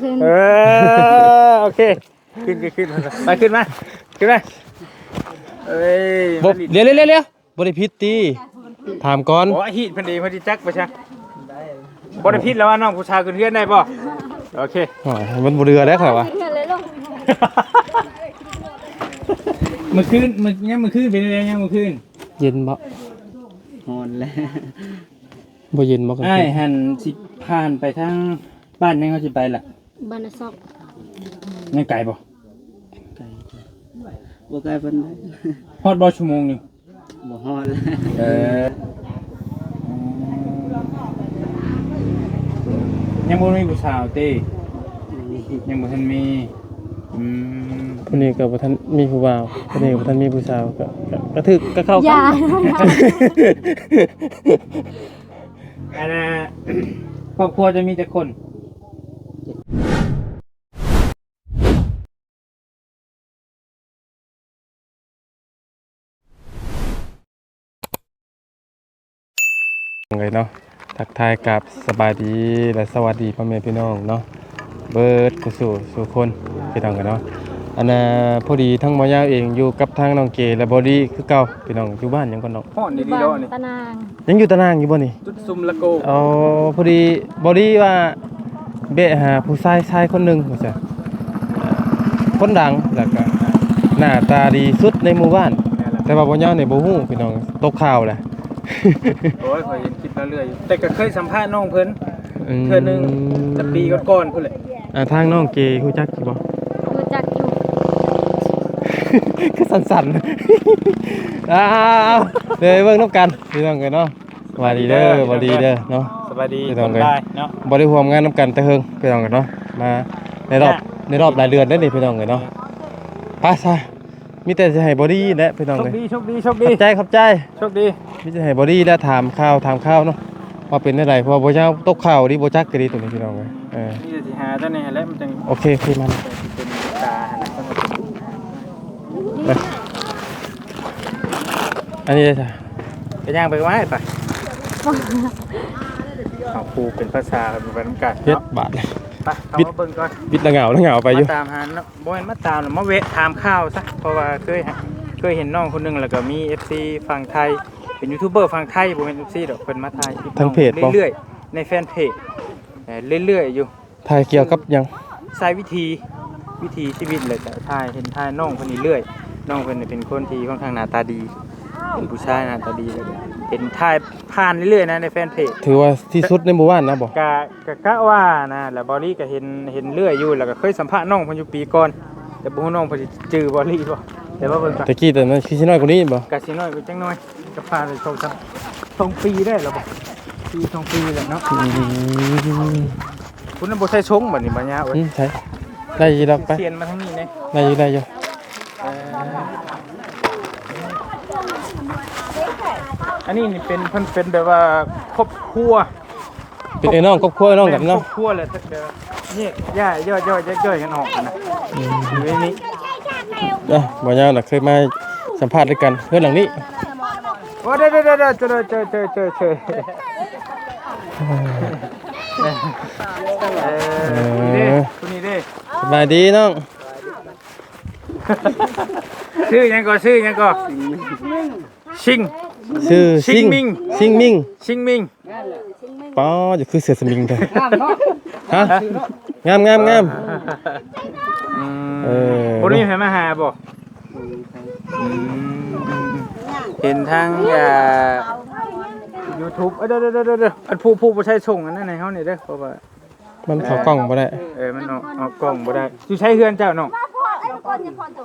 ເອີ ໂອເຄ ຂຶ້ນ ຂຶ້ນ ຂຶ້ນ ໄປ ຂຶ້ນມາ ຂຶ້ນມາ ເອີຍ ບໍ່ ມາຫຼິ້ນ ດຽວ ດຽວ ດຽວ ບໍ່ໄດ້ຜິດຕິ ຖາມກ່ອນ. ໂອ້ ຮີດເພິ່ນເອງ ເພິ່ນຊິຈັກບໍ່ຊະ. ບໍ່ໄດ້ຜິດແລ້ວວ່ານ້ອງຜູ້ສາວຂຶ້ນເຮືອນໄດ້ບໍ່? ໂອເຄ. ໂອ້ຍ ມັນບໍ່ເຫຼືອແລ້ວຂ້ອຍວ່າ. ເຮືອນເລີຍລົງ. ມື້ຄືນ ມື້ ຍາມມື້ຄືນເປັນຈັ່ງໃດ ຍາມມື້ຄືນ? ເຢັນບໍ່? ຮ້ອນແລ້ວ. ບໍ່ເຢັນບໍ່ກາງຄືນ? ອ້າຍຫັ້ນຊິຜ່ານໄປທາງບ້ານຫຍັງ ເຮົາຊິໄປລະ? ບ້ານນາຊອກ. ຍັງໄກບໍ່? ໄກ ບໍ່ໄກປານໃດ. ຮອດບໍ່ຊົ່ວໂມງໜຶ່ງ? ບໍ່ຮອດແລ້ວ. ເອີ ອືມ ຍັງບໍ່ມີຜູ້ສາວຕິ? ອືມ ຍັງບໍ່ທັນມີ. ອືມ ຜູ້ນີ້ກໍບໍ່ທັນມີຜູ້ບ່າວ ຜູ້ນີ້ກໍບໍ່ທັນມີຜູ້ສາວ ກໍ ກໍ ກໍຖືກ ກໍເຂົ້າກັນ. ຢ່າ ອັນນ່າ ຄອບຄົວເຈົ້າມີຈັກຄົນ? ເອີຍເນາະ ທັກທາຍກັບສະບາຍດີ ແລະ ສະຫວັດດີພໍ່ແມ່ພີ່ນ້ອງເນາະ ເບິດຄູ່ສູ່ສູ່ຄົນ ພີ່ນ້ອງເອີຍເນາະ. ອັນນ່າ ພໍດີທັງໝໍຍາວເອງຢູ່ກັບທາງນ້ອງເກ ແລະ ບໍດີ້ຄືເກົ່າ ພີ່ນ້ອງ. ຢູ່ບ້ານຫຍັງກ່ອນເນາະ? ຮ້ອນດີໆເນາະ ຢູ່ບ້ານຕານາງ. ຍັງຢູ່ຕານາງຢູ່ບໍ່ນີ້? ຈຸດຊຸມລະໂກ. ອໍ ພໍດີ ພໍດີວ່າແວະຫາຜູ້ຊາຍ ຊາຍຄົນໜຶ່ງວ່າຊັ້ນ ຄົນດັງ ແລ້ວກະໜ້າຕາດີສຸດໃນໝູ່ບ້ານ. ແມ່ນແຫຼະ. ແຕ່ວ່າບໍ່ຍາວນີ້ບໍ່ຮູ້ພີ່ນ້ອງ ຕົກຂ່າວແຫຼະ. ໂອ້ຍ ຂ້ອຍເຫັນຄລິບລາວເລື້ອຍຢູ່ ແຕ່ກໍເຄີຍສຳພາດນ້ອງເພິ່ນ ອືມ ເທື່ອໜຶ່ງ ແຕ່ປີກ່ອນໆພຸ້ນແຫຼະ. ອ່າ ທາງນ້ອງເກຮູ້ຈັກຢູ່ບໍ່? ຮູ້ຈັກຢູ່. ຄືສັ່ນໆ. ອ້າວ ເດີ ເບິ່ງນຳກັນ ພີ່ນ້ອງເອີຍເນາະ. ສະບາຍດີເດີ ສະບາຍດີເດີ ບໍ່ດີເດີເນາະ ສະບາຍດີ ພີ່ນ້ອງເອີຍ ຄົນຫຼາຍເນາະ ບໍ່ໄດ້ຮ່ວມງານນຳກັນແຕ່ເຫິງ ພີ່ນ້ອງເອີຍເນາະ. ມາໃນຮອບ ໃນຮອບຫຼາຍເດືອນເດ້ນີ້ ພີ່ນ້ອງເອີຍເນາະ. ໄປຊະ ມີແຕ່ຊິໃຫ້ບໍດີ້ແຫຼະ ພີ່ນ້ອງເອີຍ. ໂຊກດີ ໂຊກດີ ໂຊກດີ ຂອບໃຈ ຂອບໃຈ ໂຊກດີ. ມີແຕ່ໃຫ້ບໍດີ້ແຫຼະ ຖາມຂ່າວ ຖາມຂ່າວເນາະ ວ່າເປັນແນວໃດ ເພາະວ່າບໍ່ຍາວຕົກຂ່າວດີ ບໍ່ຈັກກະດີໂຕນີ້ ພີ່ນ້ອງເອີຍ. ເອີ ມີແຕ່ຊິຫາເຈົ້ານີ້ຫັ້ນແຫຼະ ມັນຈັ່ງ ໂອເຄ ໂອເຄ ມາ ເປັນຕາຫັ້ນນະ. ໄປ ອັນນີ້ເດ້ ໄປ ຍ່າງໄປໄວ້ໄປ. ເອົາ ຜູ້ເປັນພາສາໄປນຳກັນເນາະ ເຮັດບາດ. ໄປ ເຂົ້າມາເບິ່ງກ່ອນ ບິດລະຫງາວລະຫງາວໄປຢູ່ ມາຕາມຫາເນາະ. ບໍ່ແມ່ນມາຕາມ ມາແວະຖາມຂ່າວຊະ ເພາະວ່າເຄີຍ ເຄີຍເຫັນນ້ອງຄົນໜຶ່ງ ແລ້ວກໍມີເອັຟຊີຝັ່ງໄທ ເປັນຢູທູບເບີຝັ່ງໄທ ບໍ່ແມ່ນເອັຟຊີດອກ ເພິ່ນມາຖ່າຍຄລິບທາງເພຈບໍ່? ເລື້ອຍໆ ໃນແຟນເພຈ ເລື້ອຍໆຢູ່. ຖ່າຍກ່ຽວກັບຫຍັງ? ສາຍວິຖີ ວິຖີຊີວິດ ແລ້ວກໍຖ່າຍ ເຫັນຖ່າຍນ້ອງເພິ່ນນີ້ເລື້ອຍ. ນ້ອງເພິ່ນນີ້ເປັນຄົນທີ່ຂ້ອນຂ້າງໜ້າຕາດີ ເປັນຜູ້ຊາຍໜ້າຕາດີ ແລ້ວກໍເຫັນຖ່າຍຜ່ານເລື້ອຍໆນະ ໃນແຟນເພຈ. ຖືວ່າທີ່ສຸດໃນໝູ່ບ້ານນະບໍ່? ກະ ກະ ກະວ່ານະ ແລ້ວເບົາລີກະເຫັນ ເຫັນເລື້ອຍຢູ່ ແລ້ວກະເຄີຍສຳພາດນ້ອງເພິ່ນຢູ່ປີກ່ອນ ແຕ່ບໍ່ຮູ້ນ້ອງເພິ່ນຊິຈື່ເບົາລີບໍ່. ແຕ່ວ່າເບິ່ງກ່ອນ ແຕ່ກີ້ຕອນນັ້ນຄືຊິນ້ອຍກວ່ານີ້ແມ່ນບໍ່? ກະຊິນ້ອຍກວ່າຈັກໜ້ອຍ ກະຜ່ານໄປສອງສາມ ສອງປີໄດ້ແລ້ວບໍ່? ປີສອງປີແລ້ວເນາະ. ອືມ ພຸ້ນນະ ບໍ່ໃສ່ຊົງບັດນີ້ ບັນຍາເອີຍ. ອືມ ໃສ່ ໄດ້ຢູ່ດອກ ໄປ ສຽນມາທາງນີ້ແດ່. ໄດ້ຢູ່ ໄດ້ຢູ່. ເອີ ອັນນີ້ນີ້ເປັນ ເພິ່ນເປັນແບບວ່າຄອບຄົວ ເປັນເອື້ອຍນ້ອງຄອບຄົວ ນ້ອງກັນເນາະ. ແມ່ນ ຄອບຄົວແຫຼະ ແຕ່ແບບວ່າແຍກຍ້າຍ ຍ່ອຍໆ ແຍກຍ້ອຍກັນອອກຫັ້ນນະ. ອືມ ຢູ່ໃນນີ້ ເອີ ບໍ່ຍາວນະ ເຄີຍມາສຳພາດນຳກັນ ເຮືອນຫຼັງນີ້. ໂອ້ ເດີໆໆໆ ເຈີ ເຈີ ເຈີ ເຈີ ເຈີ ເຈີ ເອີ ເອີ ນີ້ເດ້ ຜູ້ນີ້ເດ້. ສະບາຍດີນ້ອງ. ຊື່ຫຍັງກໍ? ຊື່ຫຍັງກໍ? ຊິງ ຊື່ ຊິງ ຊິງມິງ ຊິງມິງ ຊິງມິງ. ປ້າ ຈະຄືເສືອສະມິງແທ້. ງາມເນາະ. ຮະ? ງາມ ງາມ ງາມ. ອືມ ເອີ ບໍ່ໄດ້ມີໃຜມາຫາບໍ່? ອືມ ເຫັນທາງ ອ່າ ຢູທູບ ເອີ ເດີໆໆ ອັນຜູ້ ຜູ້ບໍ່ໃຊ້ສົ່ງອັນນັ້ນໃຫ້ເຮົານີ້ເດີ ເພາະວ່າ ມັນເຂົ້າກ້ອງບໍ່ໄດ້. ເອີ ມັນອອກ ອອກກ້ອງບໍ່ໄດ້. ຢູ່ໃສເຮືອນເຈົ້ານ້ອງ?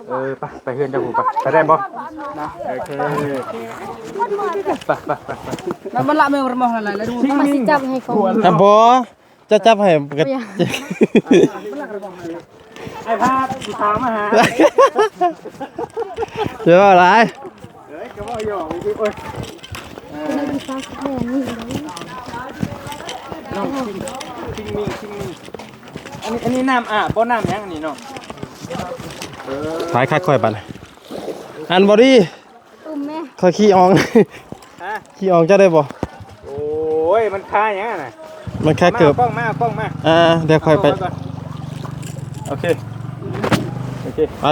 ເອີ ໄປ ໄປເຮືອນເຈົ້າພຸ້ນ ໄປ ໄປໄດ້ບໍ່? ໂອເຄ ໄປ ໄປ ໄປ ໄປ. ມັນລະແມ່ນບໍ່ ມາຊິຈັບໃຫ້ກ່ອນ. ອ່ະ ບໍ່ ເຈົ້າຈັບໃຫ້ ບໍ່ຢາກ ໄອ້ພາດ ຜູ້ສາວມາຫາ. ຢ່າເວົ້າຫຼາຍ. ເອີຍ ກໍເວົ້າຫຍອກຊື່ ໂອ້ຍ. ເອີ ນ້ອງ ຊິງ ຊິງມິງ ຊິງມິງ. ອັນນີ້ ອັນນີ້ນ້ຳອາບບໍ່? ນ້ຳຫຍັງອັນນີ້ນ້ອງ? ເອີ ໄປຄັກຂ້ອຍບັດ. ອັນບໍດີ້ ອຸ້ມແມ່ ຂ້ອຍຂີ້ອອງ. ຮະ? ຂີ້ອອງເຈົ້າໄດ້ບໍ່? ໂອ້ຍ ມັນຄາຫຍັງຫັ້ນນະ? ມັນຄາເກີບ. ມາ ເອົາກ້ອງມາ ເອົາກ້ອງມາ. ອ່າ ດຽວຂ້ອຍໄປ ເອົາກ້ອງມາກ່ອນ. ໂອເຄ ໂອເຄ ໄປ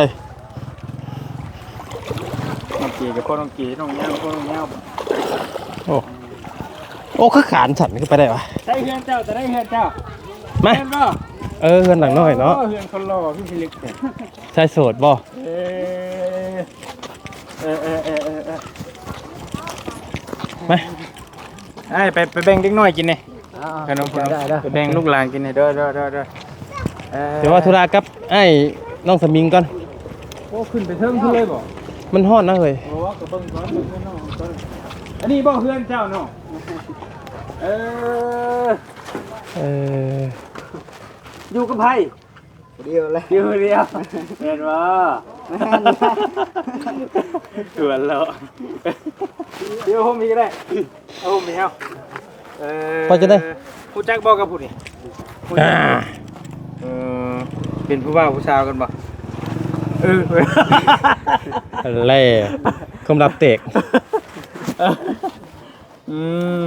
ນ້ອງເກກັບພໍ່ນ້ອງເກ ນ້ອງຍາວ ພໍ່ນ້ອງຍາວ ໂອ້ ໂອ້ ຄືຂານສັ່ນ ຄືໄປໄດ້ວະ? ໃຊ້ເຮືອນເຈົ້າ ຈະໄດ້ເຮືອນເຈົ້າ ມາ ແມ່ນບໍ່? ເອີ ເຮືອນຫຼັງນ້ອຍເນາະ ໂອ້ ເຮືອນຄົນຫຼໍ່ຄືພິລຶກແທ້ ຊາຍໂສດບໍ່? ເອີ ເອີ ເອີ ເອີ ເອີ ມາ ອ້າຍ ໄປ ໄປແບ່ງເດັກນ້ອຍກິນແດ່ ອ່າ ຂະໜົມ ໄດ້ ໄດ້ ໄປແບ່ງລູກຫຼານກິນແດ່ ເດີ ເດີ ເດີ ເດີ ເອີ ດຽວວ່າທຸລະກັບອ້າຍນ້ອງສະມິງກ່ອນ ໂອ້ ຂຶ້ນໄປເທິງພຸ້ນເລີຍບໍ່? ມັນຮ້ອນນະເຮີ້ຍ ໂອ້ ກໍເບິ່ງກ່ອນ ເບິ່ງເຮືອນນ້ອງກ່ອນ ອັນນີ້ບໍ່ເຮືອນເຈົ້າເນາະ? ເອີ ເອີ ຢູ່ກັບໃຜ? ຜູ້ດຽວແຫຼະ ຢູ່ຜູ້ດຽວ ແມ່ນບໍ່? ແມ່ນ ຊວນເລາະ ຢູ່ໂຮມນີ້ກໍໄດ້ ໂຮມນີ້ເຮົາ ເອີ ໄປຈັ່ງໃດ? ຮູ້ຈັກບໍ່ກັບຜູ້ນີ້? ຮູ້ຈັກ ອ່າ ເອີ ເປັນຜູ້ບ່າວຜູ້ສາວກັນບໍ່? ເອີ ແລ້ວ ຄວາມລັບແຕກ ອືມ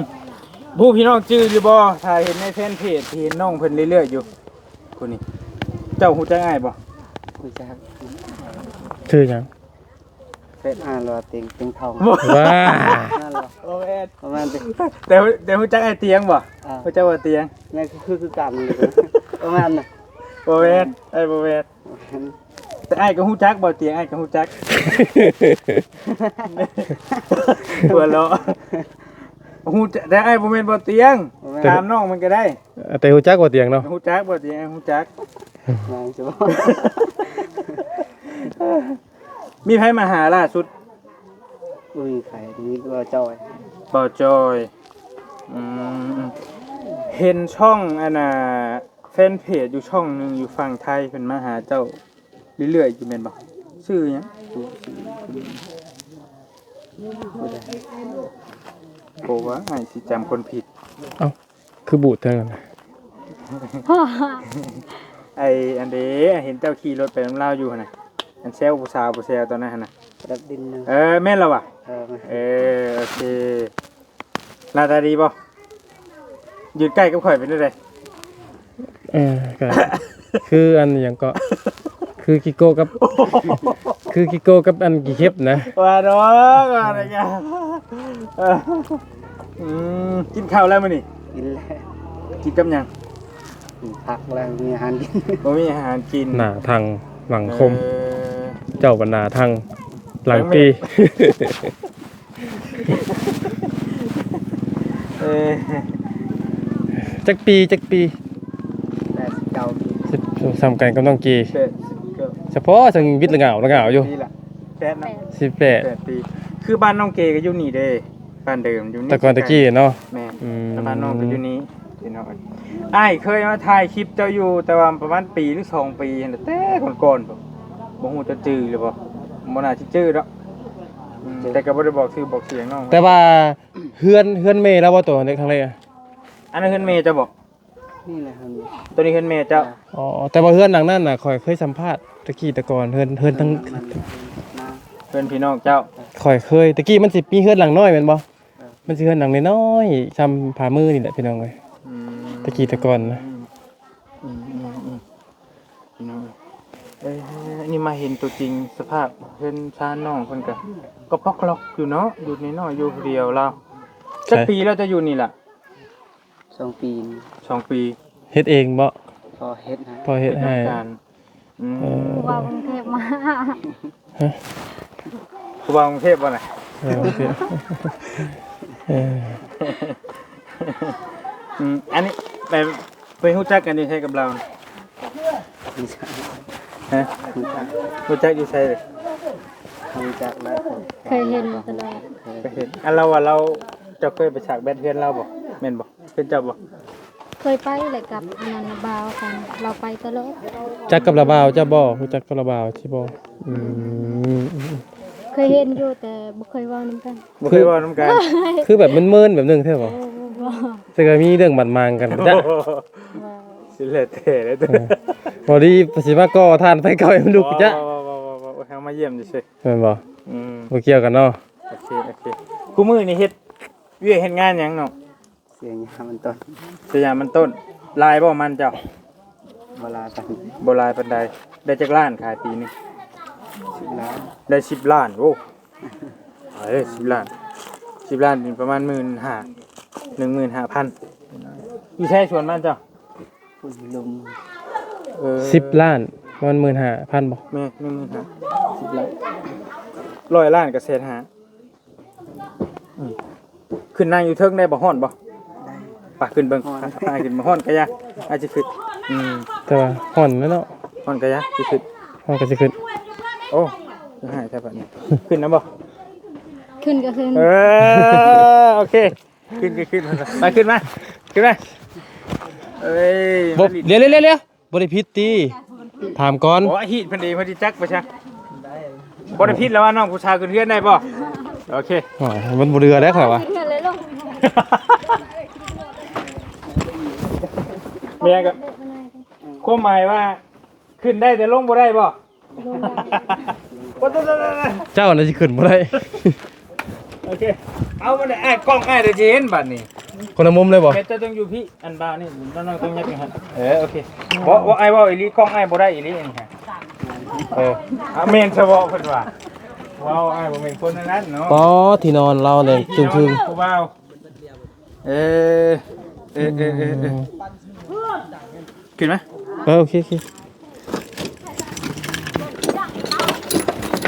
ຜູ້ພີ່ນ້ອງຈື່ຢູ່ບໍ່? ຖ້າເຫັນໃນແຟນເພຈ ເຫັນນ້ອງເພິ່ນເລື້ອຍໆຢູ່ ຜູ້ນີ້ ເຈົ້າຮູ້ຈັກອ້າຍບໍ່? ຮູ້ຈັກ ຊື່ຫຍັງ? ເຟສອ່ານວ່າ ຕຽງ ຕຽງທອງ ບໍ່ ວ້າ ນັ້ນລະ ບໍ່ແມ່ນ ປະມານ ແຕ່ ແຕ່ຮູ້ຈັກອ້າຍຕຽງບໍ່? ອ່າ ຮູ້ຈັກວ່າຕຽງ ແມ່ນ ຄື ຄືກັນ ປະມານນັ້ນ ບໍ່ແມ່ນ ອ້າຍບໍ່ແມ່ນ ແຕ່ອ້າຍກໍຮູ້ຈັກບໍ່ຕຽງ ອ້າຍກໍຮູ້ຈັກ ຫົວເລາະ ຮູ້ຈັກ ແຕ່ອ້າຍບໍ່ແມ່ນບໍ່ຕຽງ ບໍ່ແມ່ນ ຖາມນ້ອງມັນກໍໄດ້ ແຕ່ຮູ້ຈັກບໍ່ຕຽງເນາະ ຮູ້ຈັກບໍ່ຕຽງ ຮູ້ຈັກ ນາງຈະ ມີໃຜມາຫາລ່າສຸດ? ບໍ່ມີໃຜ ມີແຕ່ບ່າວຈອຍ ບ່າວຈອຍ ອືມ ເຫັນຊ່ອງ ອັນນ່າ ແຟນເພຈຢູ່ຊ່ອງໜຶ່ງຢູ່ຝັ່ງໄທ ເພິ່ນມາຫາເຈົ້າເລື້ອຍໆຢູ່ແມ່ນບໍ່? ຊື່ຫຍັງ? ບໍ່ໄດ້ ບໍ່ວ່າອ້າຍຊິຈຳຄົນຜິດ ເອົ້າ ຄືບູດເທື່ອນັ້ນ ໄອ້ອັນເດ ເຫັນເຈົ້າຂີ່ລົດໄປນຳລາວຢູ່ຫັ້ນນະ ອັນແຊວຜູ້ສາວ ຜູ້ແຊວຕອນນັ້ນຫັ້ນນະ ດັບດິນນະ ເອີ ແມ່ນລະຫວາ? ເອີ ເອີ ໂອເຄ ໜ້າຕາດີບໍ່? ຢືນໃກ້ກັບຂ້ອຍເປັນຈັ່ງໃດ? ເອີ ກໍຄືອັນຫຍັງເກາະ ຄືກິໂກກັບ ຄືກິໂກກັບອັນກີເຂັບນະ ວ່າດອກ ວ່າດອກ ເອີ ອືມ ກິນເຂົ້າແລ້ວມື້ນີ້? ກິນແລ້ວ ກິນກັບຫຍັງ? ກິນຜັກແລ້ວ ມີອາຫານກິນ ບໍ່ມີອາຫານກິນ ໜ້າທັງຫຼັງຄົມ ເອີ ເຈົ້າບັນດາທັງຫຼັງຕີ ເອີ ຈັກປີ ຈັກປີ? ແປດສິບເກົ້າປີ ສ່ຳກັນກັບນ້ອງກີ ແປດສິບເກົ້າ ສະເພາະຍັງວິດລະງາວລະງາວຢູ່ ແປດປີລະ ແປດເນາະ ສິບແປດ ແປດປີ ຄືບ້ານນ້ອງເກກໍຢູ່ນີ້ເດ້ ບ້ານເດີມຢູ່ນີ້ ແຕ່ກ່ອນແຕ່ກີ້ເນາະ ແມ່ນ ອືມ ແຕ່ບ້ານນ້ອງກໍຢູ່ນີ້ ພີ່ນ້ອງເອີຍ ອ້າຍເຄີຍມາຖ່າຍຄລິບເຈົ້າຢູ່ ແຕ່ວ່າປະມານປີ ຫຼື ສອງປີຫັ້ນແຫຼະ ແຕ່ກ່ອນໆ ບໍ່ຮູ້ເຈົ້າຈື່ຫຼືບໍ່ ບໍ່ໜ້າຊິຈື່ດອກ ອືມ ແຕ່ກໍບໍ່ໄດ້ບອກຊື່ບອກສຽງນ້ອງ ແຕ່ວ່າເຮືອນ ເຮືອນແມ່ລາວບໍ່ ໂຕເລັກທາງເລກ ອັນນັ້ນເຮືອນແມ່ເຈົ້າບໍ່? ນີ້ແຫຼະເຮືອນ ໂຕນີ້ເຮືອນແມ່ເຈົ້າ ອໍ ແຕ່ວ່າເຮືອນຫຼັງນັ້ນນະ ຂ້ອຍເຄີຍສຳພາດຕະກີ້ແຕ່ກ່ອນ ເຮືອນ ເຮືອນທັງ ເຮືອນພີ່ນ້ອງເຈົ້າ ຂ້ອຍເຄີຍ ຕະກີ້ມັນຊິມີເຮືອນຫຼັງນ້ອຍແມ່ນບໍ່? ເອີ ມັນຊິເຮືອນຫຼັງນ້ອຍໆ ຊ່ຳຝ່າມືນີ້ແຫຼະພີ່ນ້ອງເອີຍ ອືມ ຕະກີ້ແຕ່ກ່ອນນະ ອືມໆໆ ພີ່ນ້ອງເອີຍ ເອີ ອັນນີ້ມາເຫັນຕົວຈິງສະພາບເຮືອນຊານນ້ອງເພິ່ນກະ ກໍປອກລັອກຢູ່ເນາະ ຢູ່ນ້ອຍໆ ຢູ່ຜູ້ດຽວລາວ ຈັກປີແລ້ວເຈົ້າຢູ່ນີ້ລະ? ສອງປີ ສອງປີ ເຮັດເອງບໍ່? ພໍ່ເຮັດໃຫ້ ພໍ່ເຮັດໃຫ້ ອືມ ເອີ ຜູ້ບ່າວກຸງເທບມາ ຮະ ຜູ້ບ່າວກຸງເທບບໍ່ນະ? ເອີ ໂອເຄ ເອີ ອືມ ອັນນີ້ໄປ ໄປຮູ້ຈັກກັນຢູ່ໃສກັບລາວນະ? ຮະ ຮູ້ຈັກ ຮູ້ຈັກຢູ່ໃສເລີຍ? ຮູ້ຈັກແລ້ວ ເຄີຍເຫັນຕະຫຼອດ ເຄີຍເຫັນ ອັນລາວວ່າລາວ ເຈົ້າເຄີຍໄປສາກແບັດເຮືອນລາວບໍ່? ແມ່ນບໍ່? ເປັນເຈົ້າບໍ່? ເຄີຍໄປແຫຼະ ກັບອັນນັ້ນນະ ບ່າວກັນ ລາວໄປຕະຫຼອດ ຈັກກັບລາວບ່າວເຈົ້າບໍ່? ຮູ້ຈັກກັບລາວບ່າວຊິບໍ່? ອືມ ເຄີຍເຫັນຢູ່ ແຕ່ບໍ່ເຄີຍເວົ້ານຳກັນ ບໍ່ເຄີຍເວົ້ານຳກັນ ຄືແບບເມີນໆ ແບບໜຶ່ງແທ້ບໍ່? ເອີ ບໍ່ ແຕ່ກໍມີເລື່ອງບາດໝາງກັນ ບໍ່ ຊິແລ້ວແຕ່ແລ້ວ ເອີ ພໍດີຊິມາກໍ່ຖ່ານໄຟເກົ່າໃຫ້ມັນລຸກ ບໍ່ ຈ້ະ ບໍ່ ບໍ່ ບໍ່ ບໍ່ ເຮົາມາຢ້ຽມຊື່ໆ ແມ່ນບໍ່? ອືມ ບໍ່ກ່ຽວກັນເນາະ ໂອເຄ ໂອເຄ ຄູ່ມື້ນີ້ເຮັດວຽກເຮັດງານຫຍັງນ້ອງ? ເສຍຫຍ້າມັນຕົ້ນ ເສຍຫຍ້າມັນຕົ້ນ ຫຼາຍບໍ່ມັນເຈົ້າ? ບໍ່ຫຼາຍປານໃດ. ບໍ່ຫຼາຍປານໃດ. ໄດ້ຈັກລ້ານຂາຍປີໜຶ່ງ? ສິບລ້ານ. ໄດ້ສິບລ້ານ. ໂອ້ ເອີ ສິບລ້ານ. ສິບລ້ານນີ້ປະມານໝື່ນຫ້າ ໜຶ່ງໝື່ນຫ້າພັນ. ຢູ່ໃສສວນບ້ານເຈົ້າ? ພຸ້ນລົງ. ເອີ ສິບລ້ານ ປະມານໝື່ນຫ້າພັນບໍ່? ແມ່ນ ໜຶ່ງໝື່ນຫ້າ ສິບລ້ານ. ຮ້ອຍລ້ານກໍແສນຫ້າ. ອືມ ຂຶ້ນນັ່ງຢູ່ເທິງໄດ້ບໍ່? ຮ້ອນບໍ່? ໄດ້. ປະ ຂຶ້ນເບິ່ງ. ຮ້ອນ. ປະ ຂຶ້ນມາ. ຮ້ອນກະຢ່າ ອາດຈະຂຶ້ນ. ອືມ ແຕ່ວ່າຮ້ອນແລ້ວເນາະ. ຮ້ອນກະຢ່າ ຊິຂຶ້ນ. ຮ້ອນກະຊິຂຶ້ນ. ໂອ້ ຄືຮ້າຍແທ້ບາດນີ້. ຂຶ້ນນຳບໍ່? ຂຶ້ນກໍຂຶ້ນ. ເອີ ໂອເຄ. ຂຶ້ນ ຂຶ້ນ ຂຶ້ນ. ໄປ ຂຶ້ນມາ ຂຶ້ນມາ. ເອີຍ ບໍ່ ດຽວໆໆໆ. ບໍ່ໄດ້ຜິດຕິ? ຖາມກ່ອນ. ໂອ້ ຮີດເພິ່ນເອງ ເພິ່ນຊິຈັກບໍ່ຊະ? ບໍ່ໄດ້ຜິດແລ້ວວ່ານ້ອງຜູ້ສາວຂຶ້ນເຮືອນໄດ້ບໍ່? ໂອເຄ. ໂອ້ຍ ມັນບໍ່ເຫຼືອໄດ້ຂ້ອຍວ່າ. ແມ່ນກໍ ຄວາມໝາຍວ່າ ຂຶ້ນໄດ້ແຕ່ລົງບໍ່ໄດ້ບໍ່? ເຈົ້ານະຊິຂຶ້ນບໍ່ໄດ້. ໂອເຄ ເອົາມັນໄດ້ ອ້າຍ ກ້ອງອ້າຍໄດ້ຊິເຫັນບັດນີ້. ຄົນລະມຸມເລີຍບໍ່? ແມ່ນ ເຈົ້າຕ້ອງຢູ່ພີ້ ອັນບ່າວນີ້ ນ້ອງໆຕ້ອງຍັບຢູ່ຫັ້ນ. ເອີ ໂອເຄ. ບໍ່ ບໍ່ ອ້າຍເວົ້າອີ່ຫຼີ ກ້ອງອ້າຍບໍ່ໄດ້ອີ່ຫຼີອັນນີ້. ເອີ ອາ ແມ່ນຊະເວາະເພິ່ນວ່າ ເວົ້າອ້າຍບໍ່ແມ່ນຄົນນັ້ນເນາະ. ອໍ ທີ່ນອນລາວແຫຼະ ຈຶ່ງໆ ຜູ້ບ່າວ. ເອີ ເອີ ເອີ ເອີ ເອີ ອືມ ຂຶ້ນມາ. ເອີ ໂອເຄ ໂອເຄ.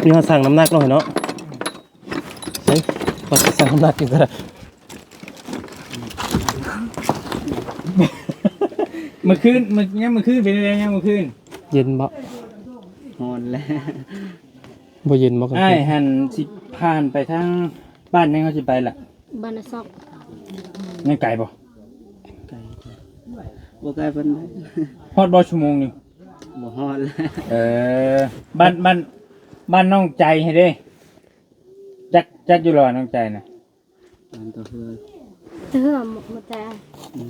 ມີຮອດຊັ່ງນ້ຳໜັກເນາະ ເນາະ. ເອີ ວ່າຊິຊັ່ງນ້ຳໜັກຢູ່ກໍໄດ້. ມື້ຄືນ ມື້ ຍາມມື້ຄືນເປັນຈັ່ງໃດ? ຍາມມື້ຄືນເຢັນບໍ່? ຮ້ອນແຫຼະ. ບໍ່ເຢັນບໍ່? ກາງຄືນ ອ້າຍຫັ້ນຊິຜ່ານໄປທາງບ້ານຫຍັງ ເຮົາຊິໄປລະ? ບ້ານນາຊອກ. ຍັງໄກບໍ່? ໄກ ບໍ່ໄກປານໃດ. ຮອດບໍ່ຊົ່ວໂມງໜຶ່ງ? ບໍ່ຮອດແຫຼະ. ເອີ ບ້ານ ບ້ານ ບ້ານນ້ອງໃຈຫັ້ນເດ້ ຈັກ ຈັກຢູ່ລະ ນ້ອງໃຈນະ? ບ້ານຕາເຮືອ. ຕາເຮືອ ບໍ່ ບໍ່ໃຈ. ອື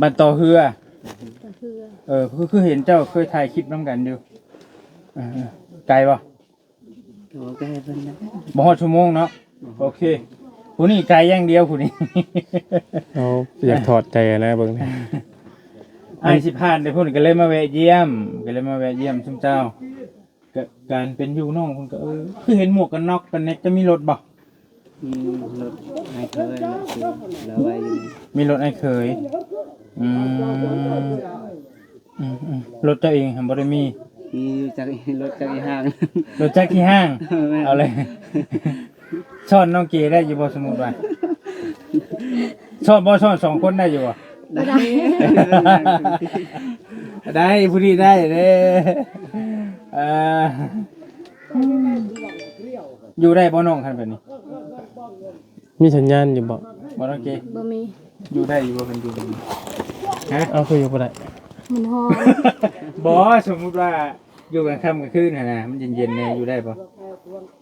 ມ ຕາເຮືອ. ເອີ ບ້ານຕາເຮືອ. ຕາເຮືອ. ເອີ ຄື ຄືເຫັນເຈົ້າເຄີຍຖ່າຍຄລິບນຳກັນຢູ່. ເອີ ເອີ ໄກບໍ່? ບໍ່ໄກປານໃດ. ບໍ່ຮອດຊົ່ວໂມງເນາະ. ບໍ່ຮອດ. ໂອເຄ. ຜູ້ນີ້ໄກຢ່າງດຽວຜູ້ນີ້. ເອົາ ຢາກຖອດໃຈນະເບິ່ງນີ້. ອ້າຍຊິຜ່ານແຕ່ພຸ້ນ ກໍເລີຍມາແວະຢ້ຽມ ກໍເລີຍມາແວະຢ້ຽມຊຸມເຈົ້າ. ກະ ການເປັນຢູ່ນ້ອງເພິ່ນກໍ ເອີ ຄືເຫັນໝວກກັນນັອກກັນແນັກ ຈະມີລົດບໍ່? ມີລົດອ້າຍເຂີຍ ລາວໄວ້ຢູ່. ມີລົດອ້າຍເຂີຍ. ອືມ ອືມໆ ລົດເຈົ້າເອງຫັ້ນບໍ່ໄດ້ມີ? ມີຢູ່ຈັກ ລົດຈັກອີ່ຫ້າງ. ລົດຈັກຂີ້ຫ້າງ. ແມ່ນ. ເອົາເລີຍ. ຊ້ອນນ້ອງເກໄດ້ຢູ່ບໍ່? ສົມມຸດວ່າ ຊ້ອນບໍ່ ຊ້ອນສອງຄົນໄດ້ຢູ່ບໍ່? ບໍ່ໄດ້. ໄດ້ ຜູ້ນີ້ໄດ້ເດ້. ເອີ ຢູ່ໄດ້ບໍ່ນ້ອງ ຄັນແບບນີ້? ມີສັນຍານຢູ່ບໍ່? ບໍ່ນ້ອງເກ? ບໍ່ມີ. ຢູ່ໄດ້ຢູ່ບໍ່ ຄັນຢູ່? ຮະ? ເອົາ ຄືຢູ່ບໍ່ໄດ້? ມັນຮ້ອນ. ບໍ່ ສົມມຸດວ່າ ຢູ່ກາງຄ່ຳກາງຄືນຫັ້ນນະ ມັນເຢັນໆແດ່ ຢູ່ໄດ້ບໍ່?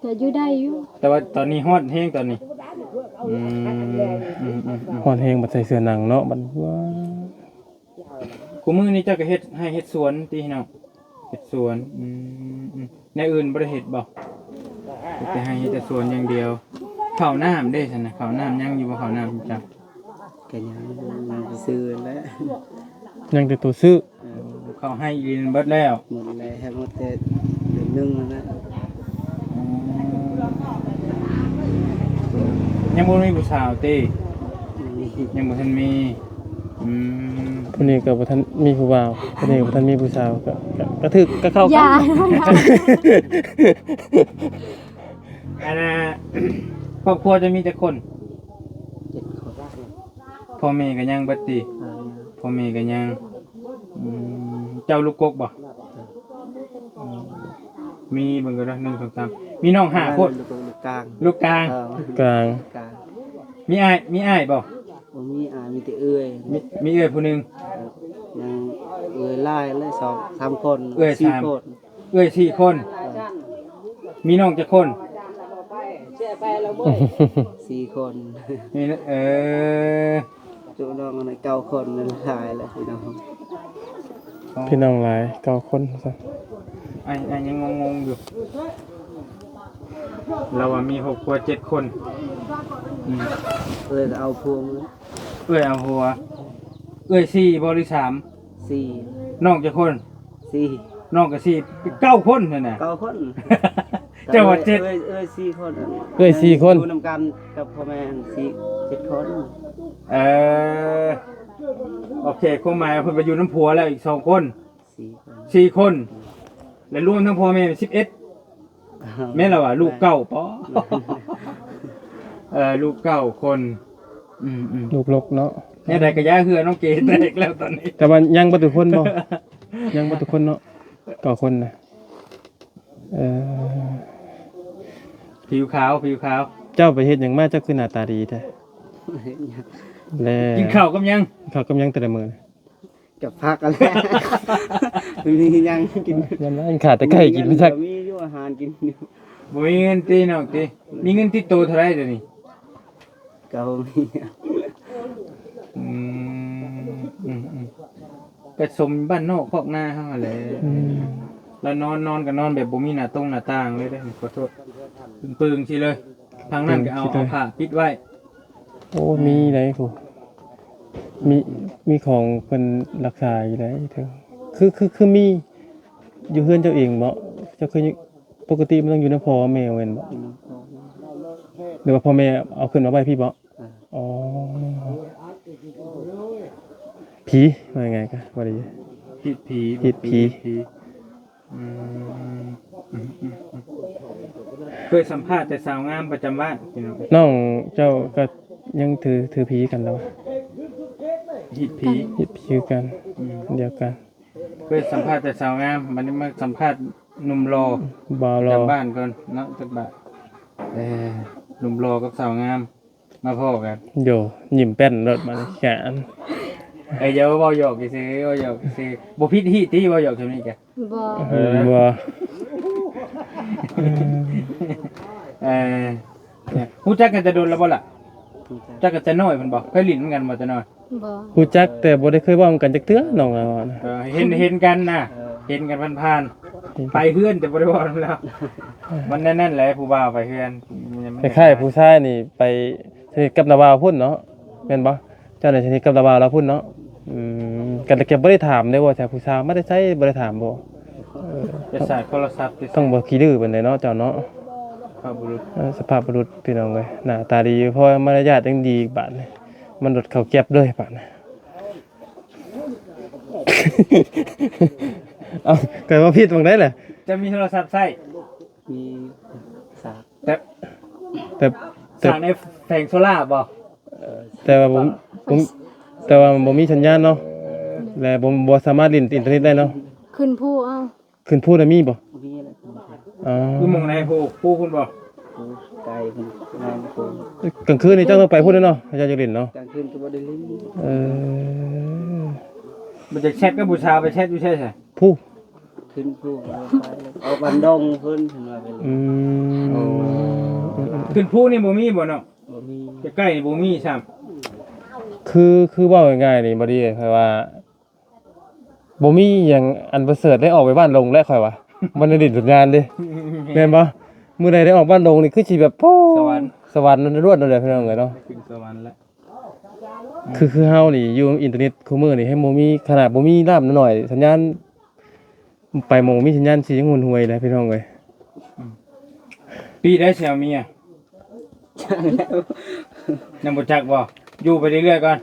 ກໍຢູ່ໄດ້ຢູ່ ແຕ່ວ່າຕອນນີ້ຮ້ອນແຮງຕອນນີ້. ອືມ ອືມໆໆ ຮ້ອນແຮງ ບັດໃສ່ເສື້ອໜັງເນາະ ບັດ ວ້າ. ຄູ່ມື້ນີ້ເຈົ້າກໍເຮັດໄຮ່ເຮັດສວນຕິເນາະ? ເຮັດສວນ. ອືມໆ ແນວອື່ນບໍ່ໄດ້ເຮັດບໍ່? ເຮັດແຕ່ໄຮ່ເຮັດແຕ່ສວນຢ່າງດຽວ. ເຂົ້ານ້ຳເດ້ຊັ້ນນະ? ເຂົ້ານ້ຳຍັງຢູ່ບໍ່? ເຂົ້ານ້ຳເຈົ້າ? ກໍຍັງ ຍັງແຕ່ຊື້ແຫຼະ. ຍັງແຕ່ໂຕຊື້? ເອີ ເຂົ້າໄຮ່ອີ່ຫຼີເບິດແລ້ວ? ໝົດແລ້ວ ໝົດແຕ່ເດືອນໜຶ່ງຫັ້ນນະ. ອືມ ຍັງບໍ່ມີຜູ້ສາວຕິ? ຍັງບໍ່ມີ. ຍັງບໍ່ທັນມີ. ອືມ ຜູ້ນີ້ກໍບໍ່ທັນມີຜູ້ບ່າວ ຜູ້ນີ້ກໍບໍ່ທັນມີຜູ້ສາວ ກໍ ກໍ ກໍຖືກ ກໍເຂົ້າກັນ. ຢ່າ ອັນນ່າ ຄອບຄົວເຈົ້າມີຈັກຄົນ? ເຈັດຄົນ. ພໍ່ແມ່ກໍຍັງເບິດຕິ? ເອີ ພໍ່ແມ່ກໍຍັງ. ອືມ ເຈົ້າລູກກົກບໍ່? ເອີ ອືມ ມີເບິ່ງກໍໄດ້ ໜຶ່ງ ສອງ ສາມ ມີນ້ອງຫ້າຄົນ. ລູກ ລູກກາງ. ລູກກາງ. ເອີ ກາງ ກາງ. ມີອ້າຍ ມີອ້າຍບໍ່? ບໍ່ມີອ້າຍ ມີແຕ່ເອື້ອຍ. ມີ ມີເອື້ອຍຜູ້ໜຶ່ງ. ເອີ ຍັງເອື້ອຍຫຼາຍແລ້ວ ສອງ ສາມຄົນ. ເອື້ອຍ ສີ່ ສາມ ຄົນ. ເອື້ອຍສີ່ຄົນ. ເອີ ມີນ້ອງຈັກຄົນ? ສີ່ຄົນ. ມີ ເອີ ຈຸນ້ອງອັນນັ້ນເກົ້າຄົນ ມັນຫຼາຍແລ້ວພີ່ນ້ອງ. ພີ່ນ້ອງຫຼາຍ ເກົ້າຄົນ. ອ້າຍ ອ້າຍຍັງງົງໆຢູ່ ລາວວ່າມີຄອບຄົວເຈັດຄົນ. ອືມ ເອື້ອຍກໍເອົາຜົວ. ເອື້ອຍເອົາຜົວ. ເອື້ອຍສີ່ບໍ່ ຫຼື ສາມ? ສີ່. ນ້ອງຈັກຄົນ? ສີ່. ນ້ອງກໍສີ່ ເປັນເກົ້າຄົນຫັ້ນນະ. ເກົ້າຄົນ. ເຈົ້າວ່າເຈັດ. ເອື້ອຍ ເອື້ອຍສີ່ຄົນ. ເອື້ອຍສີ່ຄົນ. ຢູ່ນຳກັນກັບພໍ່ແມ່ສີ່ ເຈັດຄົນ. ເອີ ໂອເຄ ຄວາມໝາຍວ່າເພິ່ນໄປຢູ່ນຳຜົວແລ້ວອີກສອງຄົນ. ສີ່ຄົນ. ສີ່ຄົນ ແລະ ລວມທັງພໍ່ແມ່ເປັນສິບເອັດ. ແມ່ນລະວ່າລູກເກົ້າ ປໍ ເອີ ລູກເກົ້າຄົນ. ອືມໆ ລູກລົກເນາະ. ແນວໃດກໍຢ່າ ເຮືອນ້ອງເກແຕກແລ້ວຕອນນີ້. ແຕ່ວ່າຍັງບໍ່ທຸກຄົນບໍ່? ຍັງບໍ່ທຸກຄົນເນາະ ເກົ້າຄົນນະ. ເອີ ຜິວຂາວ ຜິວຂາວ. ເຈົ້າໄປເຮັດຫຍັງມາ ເຈົ້າຄືໜ້າຕາດີແທ້? ແລະ ກິນເຂົ້າກັບຫຍັງ? ເຂົ້າກັບຫຍັງແຕ່ລະມື້? ກັບຜັກຫັ້ນແຫຼະ. ມີຫຍັງກິນ? ຍັງຂາດແຕ່ໄກ່ກິນຈັກ. ມີຢູ່ອາຫານກິນຢູ່. ບໍ່ມີເງິນຕິນ້ອງຕິ? ມີເງິນຕິດໂຕເທົ່າໃດດຽວນີ້? ກໍບໍ່ມີ. ອືມ ອືມໆ ໄປສົມບ້ານນອກຄອກນາເຮົາຫັ້ນແຫຼະ. ອືມ ລະນອນ ນອນກໍນອນແບບບໍ່ມີໜ້າຕົງໜ້າຕ່າງເລີຍເດ້ ຂໍໂທດ ເປິງໆຊີ້ເລີຍ. ທາງນັ້ນກໍເອົາ ເອົາຜ້າປິດໄວ້. ໂອ້ ອືມ ມີໄດ໋ຜູ້ ມີ ມີຂອງເພິ່ນລັກສາຢູ່ໄດ໋. ຄື ຄື ຄືມີຢູ່ເຮືອນເຈົ້າເອງບໍ? ເຈົ້າຄື ປົກກະຕິມັນຕ້ອງຢູ່ນຳພໍ່ແມ່ແມ່ນບໍ? ຢູ່ນຳພໍ່. ຫຼືວ່າພໍ່ແມ່ເອົາຂຶ້ນມາໄວ້ພີ້ບໍ? ເອີ ອໍ ຜີ ວ່າງ່າຍໆ ກໍບໍ່ໄດ້ ຮີດຜີ ຮີດຜີ ຜີ. ອືມ ອືມໆ ເຄີຍສຳພາດແຕ່ສາວງາມປະຈຳບ້ານພີ່ນ້ອງ. ນ້ອງເຈົ້າກໍຍັງຖື ຖືຜີກັນແລ້ວ ຮີດຜີ ຮີດຜີຄືກັນ. ອືມ ດຽວກັນ. ເຄີຍສຳພາດແຕ່ສາວງາມ ບັດນີ້ມາສຳພາດໜຸ່ມຫຼໍ່ ບ່າວຫຼໍ່ ປະຈຳບ້ານກ່ອນເນາະ ຈັກບາດ. ເອີ ໜຸ່ມຫຼໍ່ກັບສາວງາມ ມາພໍ້ກັນ. ໂຢ ຍິ້ມແປ້ນໂລດບາດນີ້. ເອີ ຢ່າເວົ້າຫຍອກຊື່ໆ ເວົ້າຫຍອກຊື່ໆ. ບໍ່ຜິດຮີດຕິ ເວົ້າຫຍອກຊ່ຳນີ້ກະ. ບໍ່ ເອີ ບໍ່. ເອີ ຮູ້ຈັກກັນແຕ່ດົນແລ້ວບໍ່ລະ? ຮູ້ຈັກ ຮູ້ຈັກກັນແຕ່ນ້ອຍພຸ້ນບໍ່? ເຄີຍຫຼິ້ນນຳກັນບໍ່ແຕ່ນ້ອຍ? ບໍ່. ຮູ້ຈັກແຕ່ບໍ່ໄດ້ເຄີຍເວົ້ານຳກັນຈັກເທື່ອ ນ້ອງວ່ານະ. ເອີ ເຫັນ ເຫັນກັນນະ ເອີ ເຫັນກັນຜ່ານໆ ໄປເຮືອນແຕ່ບໍ່ໄດ້ເວົ້ານຳລາວ. ມັນແນວນັ້ນແຫຼະ ຜູ້ບ່າວໄປເຮືອນ ມັນ ຄ້າຍໆ ຜູ້ຊາຍນີ້ໄປສະໜິດກັບນ້າບ່າວພຸ້ນເນາະ ແມ່ນບໍ່? ເຈົ້ານີ້ສະໜິດກັບນ້າບ່າວລາວພຸ້ນເນາະ. ອືມ ກໍ ກໍບໍ່ໄດ້ຖາມເດ້ວ່າ ແທ້ຜູ້ສາວມາແຕ່ໃສ ບໍ່ໄດ້ຖາມບໍ່? ເອີ ແຕ່ສາຍໂທລະສັບ ຕ້ອງບໍ່ຂີ້ດື້ປານໃດເນາະເຈົ້າເນາະ. ເອີ ສະພາບບຸລຸດພີ່ນ້ອງເອີຍ ໜ້າຕາດີຢູ່ ເພາະມາລະຍາດຍັງດີອີກບາດນີ້ ມັນໂດດເຂົ້າແກັບເລີຍບາດນີ້. ເອົ້າ ກໍບໍ່ຜິດໝ່ອງໃດແຫຼະ. ຈະມີໂທລະສັບໃຊ້? ມີສາກ ແຕ່ ແຕ່ ສາກໃນແຜງໂຊລາບໍ່? ແຕ່ວ່າບໍ່ ບໍ່ ແຕ່ວ່າມັນບໍ່ມີສັນຍານເນາະ ແລະ ບໍ່ ບໍ່ສາມາດຫຼິ້ນອິນເຕີເນັດໄດ້ເນາະ. ຂຶ້ນພູເອົາ. ຂຶ້ນພູນະມີບໍ່? ມີແຫຼະ. ອໍ ຢູ່ໝ່ອງໃດພູ? ພູພຸ້ນບໍ່? ພູໄກພຸ້ນ ກາງຄືນນີ້ເຈົ້າຕ້ອງໄປພຸ້ນເນາະ ເຈົ້າຢາກຫຼິ້ນເນາະ. ກາງຄືນກໍບໍ່ໄດ້ຫຼິ້ນ. ເອີ ມັນຈະແຊັດກັບຜູ້ສາວ ໄປແຊັດຢູ່ໃສຊະ? ພູ ຂຶ້ນພູ ເອົາບ້ານດົງເພິ່ນ ເພິ່ນວ່າໄປ. ອືມ ຂຶ້ນພູນີ້ບໍ່ມີບໍ່ເນາະ? ບໍ່ມີ ໃກ້ໆນີ້ບໍ່ມີຊ້ຳ. ຄື ຄືເວົ້າງ່າຍໆນີ້ບໍ່ດີ ແບບວ່າ ບໍ່ມີຫຍັງອັນປະເສີດໄດ້ອອກໄປບ້ານດົງແລ້ວຂ້ອຍວ່າ ມັນໄດ້ຫຼິ້ນສົງການເດ້ ແມ່ນບໍ່? ມື້ໃດໄດ້ອອກບ້ານດົງນີ້ຄືຊິແບບ ໂອ້ ສະຫວັນ ສະຫວັນລ້ວນໆ ນັ້ນແຫຼະພີ່ນ້ອງເອີຍເນາະ. ຂຶ້ນສະຫວັນແລ້ວ. ອືມ ຄື ຄືເຮົານີ້ຢູ່ອິນເຕີເນັດຄູ່ມື້ນີ້ ແຮ່ງບໍ່ມີ ຂະໜາດບໍ່ມີນ້ຳໜ້ອຍ ສັນຍານ ໄປໝ່ອງມີສັນຍານຊິຍັງຮຸນຮວຍເລີຍພີ່ນ້ອງເອີຍ. ອືມ ປີໃດຊິເອົາເມຍ? ຍັງບໍ່ຈັກບໍ່? ຢູ່ໄປເລື້ອຍໆກ່ອນ.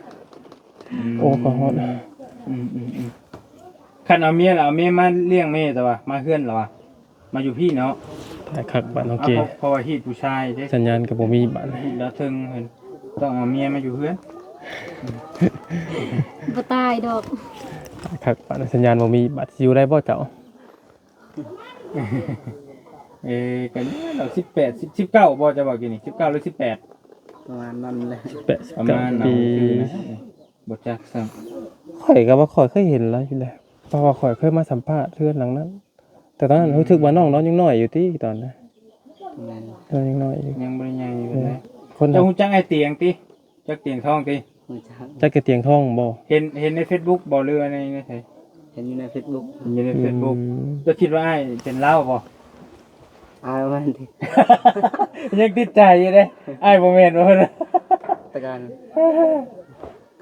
ອືມ ໂອ້ ຂໍຮອດ. ອືມໆໆ ຄັນເອົາເມຍລະ ເອົາເມຍມາລ້ຽງແມ່ ແຕ່ວ່າມາເຮືອນລະວ່າ ມາຢູ່ພີ້ເນາະ. ຕາຍຄັກບາດນ້ອງເກ ເພາະ ເພາະວ່າຮີດຜູ້ຊາຍເດ້ ສັນຍານກໍບໍ່ມີບາດ ຮີດລະເທິງເພິ່ນ ຕ້ອງເອົາເມຍມາຢູ່ເຮືອນ. ບໍ່ຕາຍດອກ. ຕາຍຄັກບາດ ສັນຍານບໍ່ມີບາດ ຊິຢູ່ໄດ້ບໍ່ເຈົ້າ? ເອີ ກັນເນາະ ສິບແປດ ສິບ ສິບເກົ້າບໍ່ ຈະບອກຢູ່ນີ້ ສິບເກົ້າ ຫຼື ສິບແປດ? ປະມານນັ້ນແຫຼະ ສິບແປດ ປະມານນັ້ນ ສິບເກົ້າປີ ບໍ່ຈັກຊ້ຳ. ຂ້ອຍກໍວ່າຂ້ອຍເຄີຍເຫັນລາວຢູ່ແຫຼະ ເພາະວ່າຂ້ອຍເຄີຍມາສຳພາດເຮືອນຫຼັງນັ້ນ ແຕ່ຕອນນັ້ນ ອືມ ຮູ້ສຶກວ່ານ້ອງລາວຍັງນ້ອຍຢູ່ຕິຕອນນັ້ນ. ແມ່ນ ນ້ອງຍັງນ້ອຍຢູ່ ຍັງບໍ່ໄດ້ໃຫຍ່ປານໃດ. ຄົນ ເຈົ້າຮູ້ຈັກອ້າຍຕຽງຕິ? ຈັກຕຽງທອງຕິ? ຮູ້ຈັກ. ຈັກແຕ່ຕຽງທອງບໍ່? ເຫັນ ເຫັນໃນເຟສບຸກບໍ່ ຫຼືວ່າໃນ ໃນໃສ? ເຫັນຢູ່ໃນເຟສບຸກ. ເຫັນຢູ່ໃນເຟສບຸກ. ອືມ ເຈົ້າຄິດວ່າອ້າຍເປັນລາວບໍ່? ອ້າຍວ່າຫັ້ນຕິ. ຍັງຕິດໃຈຢູ່ເດ້ ອ້າຍບໍ່ແມ່ນບໍ່? ຕະການ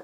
ເຂ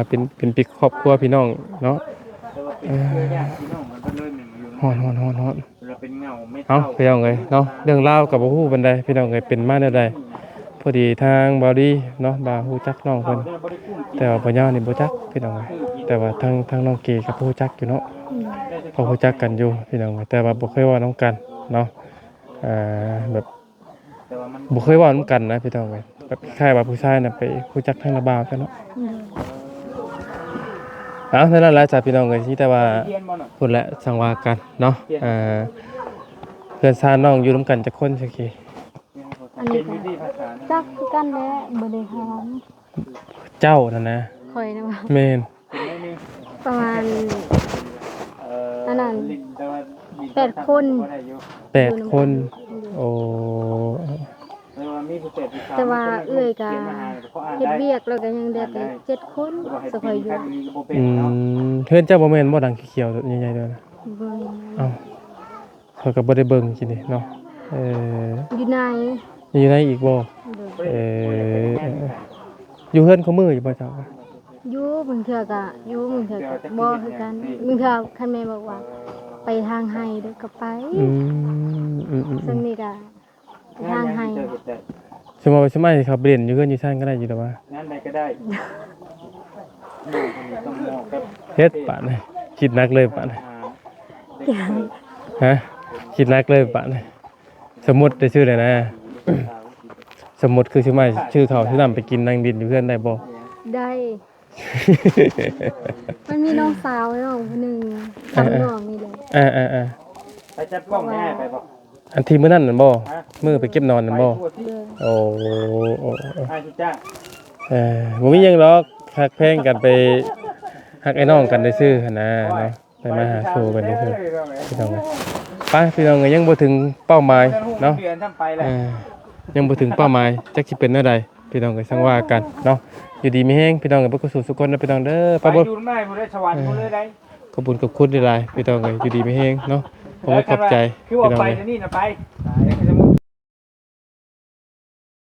ວ່າເປັນ ເປັນປິກຄອບຄົວພີ່ນ້ອງເນາະ. ເອີ ຮ້ອນ ຮ້ອນ ຮ້ອນ ຮ້ອນ. ເອົາ ພີ່ນ້ອງເອີຍເນາະ ເລື່ອງລາວກໍບໍ່ຮູ້ປານໃດ ພີ່ນ້ອງເອີຍ ເປັນມາແນວໃດ. ພໍດີທາງບ່າວດີເນາະ ບ່າວຮູ້ຈັກນ້ອງເພິ່ນ ແຕ່ວ່າບ່າວຍາວນີ້ບໍ່ຈັກ ພີ່ນ້ອງເອີຍ. ແຕ່ວ່າທາງ ທາງນ້ອງເກກໍຮູ້ຈັກຢູ່ເນາະ ອືມ ເພາະຮູ້ຈັກກັນຢູ່ ພີ່ນ້ອງເອີຍ ແຕ່ວ່າບໍ່ເຄີຍເວົ້ານຳກັນເນາະ. ເອີ ແບບ ບໍ່ເຄີຍເວົ້ານຳກັນນະ ພີ່ນ້ອງເອີຍ. ແບບຄ້າຍໆວ່າຜູ້ຊາຍນະໄປຮູ້ຈັກທາງລາວບ່າວເຈົ້າເນາະ. ເອົາ ນັ້ນແຫຼະຈ້າ ພີ່ນ້ອງເອີຍ ມີແຕ່ວ່າພຸ້ນແຫຼະ ຈັ່ງວ່າກັນເນາະ. ເອີ ເຮືອນຊານນ້ອງຢູ່ນຳກັນຈັກຄົນ ຊາວເຄ? ອັນນີ້ກໍຈັກຄືກັນແຫຼະ ບໍ່ໄດ້ຖາມ. ເຈົ້ານັ້ນນະ? ຂ້ອຍນະບໍ່? ແມ່ນ. ປະມານ ອັນນັ້ນ ແປດຄົນ. ແປດຄົນ. ໂອ້ ແຕ່ວ່າເອື້ອຍກະເຮັດວຽກ ແລ້ວກະຍັງເຫຼືອແຕ່ເຈັດຄົນ ສະຂ້ອຍຢູ່. ອືມ ເຮືອນເຈົ້າບໍ່ແມ່ນບໍ່ ຫຼັງຂຽວໆໃຫຍ່ໆ ໂດຍນະ? ບໍ່ແມ່ນ. ເອົ້າ ຂ້ອຍກໍບໍ່ໄດ້ເບິ່ງຊີ້ນີ້ເນາະ. ເອີ ຢູ່ໃນ ຢູ່ໃນອີກບໍ່? ໂດຍ. ເອີ ຢູ່ເຮືອນຄູ່ມື້ຢູ່ບໍ່ເຈົ້າ? ຢູ່ ບາງເທື່ອກໍຢູ່ ບາງເທື່ອກໍບໍ່ຄືກັນ. ບາງເທື່ອຄັນແມ່ບອກວ່າໄປທາງໄຮ່ເດີກໍໄປ. ອືມ ອືມໆໆ ສ່ວນນີ້ກໍ ທາງໃຫ້ ສົມມຸດວ່າ ສົມມຸດວ່າຊິເຂົ້າໄປຫຼິ້ນຢູ່ເຮືອນຢູ່ຊານກໍໄດ້ຢູ່ດອກວ່າ ງານໃດກໍໄດ້. ເຮັດບາດນີ້ ຄິດໜັກເລີຍບາດນີ້. ຮະ? ຄິດໜັກເລີຍບາດນີ້. ສົມມຸດໄດ້ຊື່ແຫຼະນະ ສົມມຸດຄືຊິມາຊື້ເຂົ້າຊື້ນ້ຳໄປກິນ ນັ່ງຫຼິ້ນຢູ່ເຮືອນໄດ້ບໍ່? ໄດ້. ມັນມີນ້ອງສາວນ້ອງຜູ້ໜຶ່ງ ເອີໆ ຈຳນ້ອງນີ້ແຫຼະ. ເອີໆໆ ໄປຈັບກ້ອງແດ່ໄປບໍ່? ອັນທີ່ມື້ນັ້ນນັ້ນບໍ່? ຮະ? ມື້ໄປເກັບໜອນນັ້ນບໍ່? ໄປທົ່ວທີບ. ໂອ້ ໂອ້ ໂອ້ ອ້າຍຊິຈ້າງ. ເອີ ບໍ່ມີຫຍັງດອກ ຮັກແພງກັນ ໄປຮັກໄອ້ນ້ອງກັນຊື່ໆຫັ້ນນະເນາະ ໄປມາຫາສູ່ກັນຊື່ໆ ພີ່ນ້ອງເອີຍ. ໄປພີ່ນ້ອງເອີຍ ຍັງບໍ່ເຖິງເປົ້າໝາຍເນາະ ເດືອນທຳໄປແລ້ວ ເອີ ຍັງບໍ່ເຖິງເປົ້າໝາຍ ຈັກຊິເປັນແນວໃດ ພີ່ນ້ອງເອີຍ ຈັ່ງວ່າກັນເນາະ. ຢູ່ດີມີແຮງ ພີ່ນ້ອງເອີຍ ເບິດສູ່ສູ່ຄົນເນາະ ພີ່ນ້ອງເດີ. ໄປ ໄປບຸນມາໃຫ້ຜູ້ໃດສະຫວັນ ເອີ ຜູ້ໃດໃດ ຂອບຄຸນຂອບຄຸນຫຼາຍໆ ພີ່ນ້ອງເອີຍ ຢູ່ດີມີແຮງເນາະ. ຂອບຄຸນຂອບໃຈ ເອີ ຄັນວ່າຄືວ່າ ພີ່ນ້ອງ ໄປ ເອີຍ ດຽວນີ້ນະໄປ